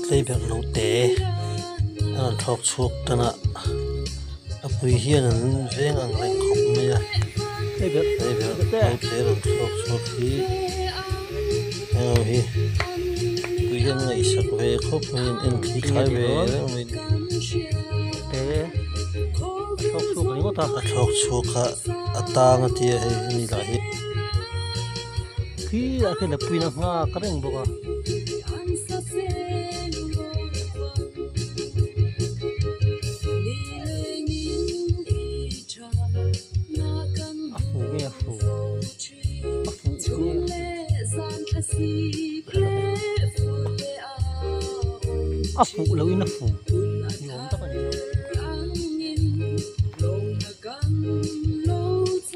Tleiberh lo te a rawn thlawk chhuak tan a a pui hian an veng ang reng khawp mai a tleiberh lo te rawn thlawk chhuak hi heng ho hi pui hian an ngaihsak ve khawp mai an en khi thlai ve reng mai a a thlawk chhuak a a tang a tia hei ani lah hi. Khi ah khian a puiin a nghak reng bawk a. A fu nge a fu a fu nge a fuh loh in a fu ni awm tak a ni.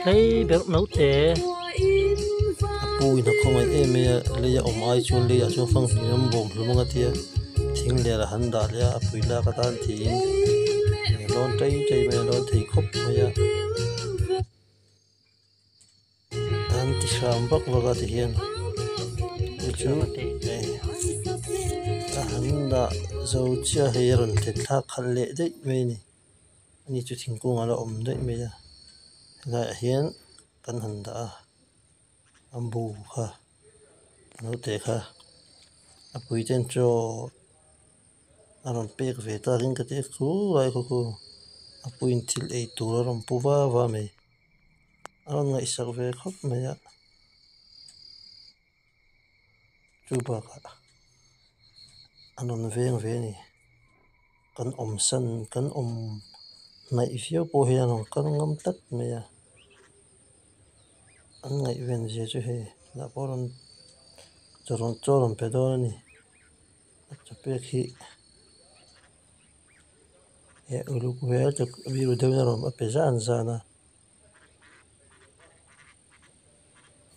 Tlei berh naute. A pu in a khawngaih em mai a lei a awm ai chuan lei ah chuan fanghming an bawm hlum ang a tia thing ler a han dah leh a a pui lak atan tiin a lawn tei tei mai a lawn thei khawp mai a an ti hram vak vak a tihian chu chu a han dah zo chiah hei a rawn thlen thlak khalh leh daih mai a ni. Ani chu thingkung a la awm daih mai a helaiah hian kan han dah a a bu kha naute kha a pui ten chaw a rawn pek ve takin ka ti a khulai khaw khu a puiin thil ei tur a rawn pu va va mai a rawn ngaihsak ve khawp mai a chu bakah an rawn veng ve a ni. Kan awm san kan awm hnaih viau pawh hian a rawn kal ngam tlat mai a an ngaihven zia chu hei tunah pawh rawn chaw rawn chaw rawn pe dawn a ni a chaw pek hi eh uluk ve a biru deuhin a rawn a pe zan zan a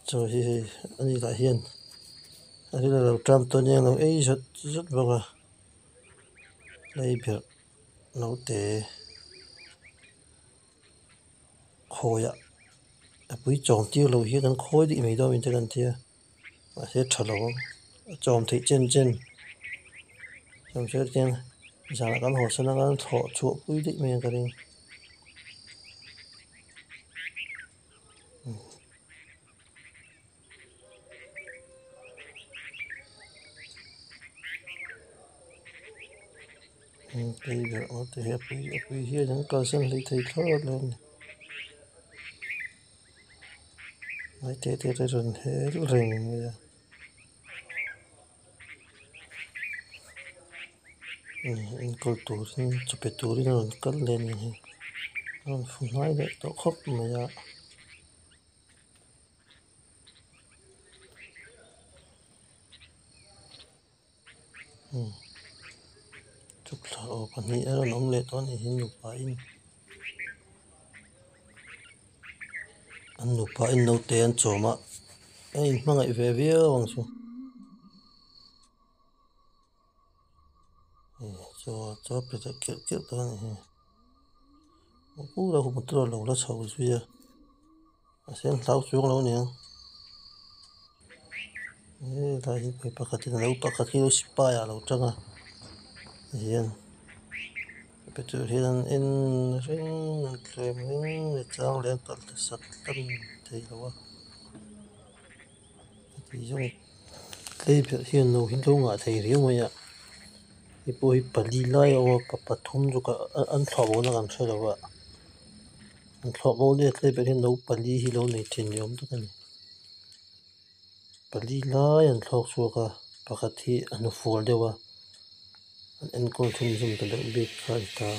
chaw hi hei ani lah hian a ril a lo ṭam tawn nia a lo ei zawt zawt bawk a. Leiberh naute khawiah a pui chawm tir lo hian an khawi daih mai dawn te kan tia mahse tha lo ang a chawm theih chen chen chawm chen chen zanah kan haw san anga an thlawh chhuah pui daih mai ang ka ring. A pui hian an kalsan hlei thei thlawt lo a ni ngai te te te rawn hel reng mai a enkawl turin chaw pe turin a rawn kal leh a ni hi a rawn fu hnai leh tawh khawp mai a. Chukthla aw pahnih a rawn awm leh tawh a nih hi nupa in an nupa in naute an chawm a a inhmangaih ve viau ang chu chaw chaw pe leh kirh kirh tawh a nih hi pura hun tur a lo la chho zui a. Mahse an hlau chuang lo aniang helai hi hmeichhe pakhatin alo pakhat hi sipai ah alo tang a tihian petrol hian an en reng an thlem reng a chang leh an kalh hmasak hlan thei lo a heti zawng tlei ber hian lo hi lo ngah thei riau mai a hei pawh hi pali lai a awm a pa pathum chu an thlawh bo na kan hre lo a. An thlawh bo let hlei ber hian no pali hi lo nei thin ni awm tak a ni pali lai an thlawk chhuak a pakhat hi a hnufual deuh a an enkawl chhunzawm ta deuh bik kha a ni ta.